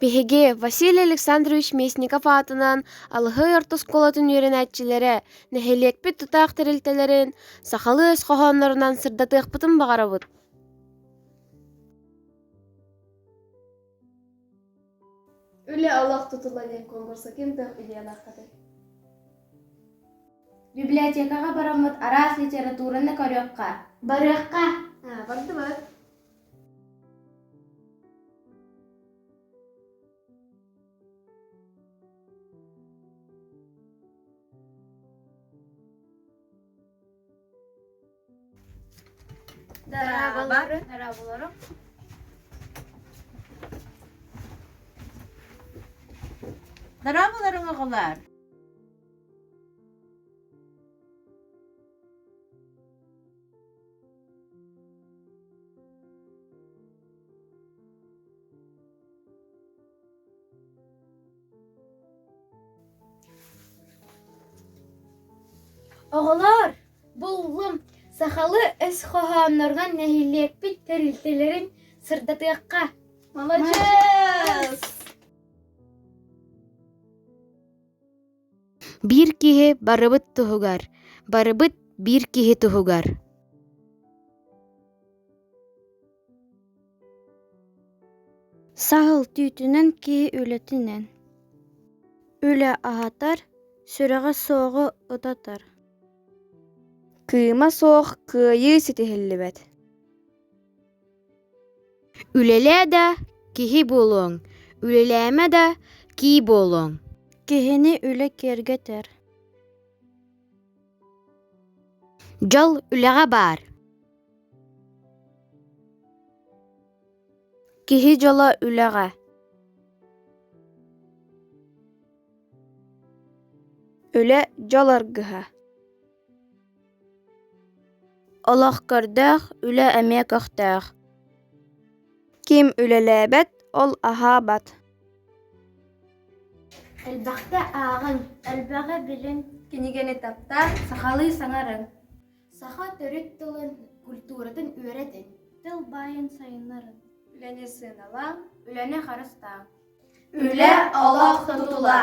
Биһиги Василий Александрович Местников аатынан Алыһый орто оскуолатын үөрэнээччилэрэ, нэһилиэкпит тутаах тэрилтэлэрин сахалыы өс хоһооннорунан сырдатыахпытын баҕарабыт. Үлэ олох тутула диэн конкурса ким тыах идеялааххытый? Библиотекаҕа бараммыт араас литератураны көрүөххэ. Барыахха. Бардыбыт. Дорооболору. Дорооболору. Дорооболоруҥ оҕолор. Оҕолоор, буллум, сахалыы өс хоһооннорунан нэһилиэкпит тэрилтэлэрин сырдатыахха. Маладьыас! Биир киһи барыбыт туһугар, барыбыт биир киһи туһугар. Саһыл түүтүнэн киһи үлэтинэн. Үлэ аһатар, сүрэҕэ суоҕу ытатар. Кыыма суох кыайыы ситиһиллибэт. Үлэлээ да киһи буолуоҥ, үлэлээмэ да кии буолуоҥ. Киһини үлэ киэргэтэр. Дьол үлэҕэ баар. Киһи дьоло үлэҕэ. Үлэ дьол аргыһа. Олох көрдөөх, үлэ эмиэ көхтөөх. Ким үлэлээбэт, ол аһаабат. Элбэхтэ ааҕыҥ, элбэҕи билиҥ, Кинигэни таптаан, сахалыы саҥарыҥ. Саха төрүт тылын, культуратын үөрэтиҥ. Тыл баайын сайыннарыҥ. Үлэни сыаналааҥ, Үлэни харыстааҥ. Үлэ олох тутула.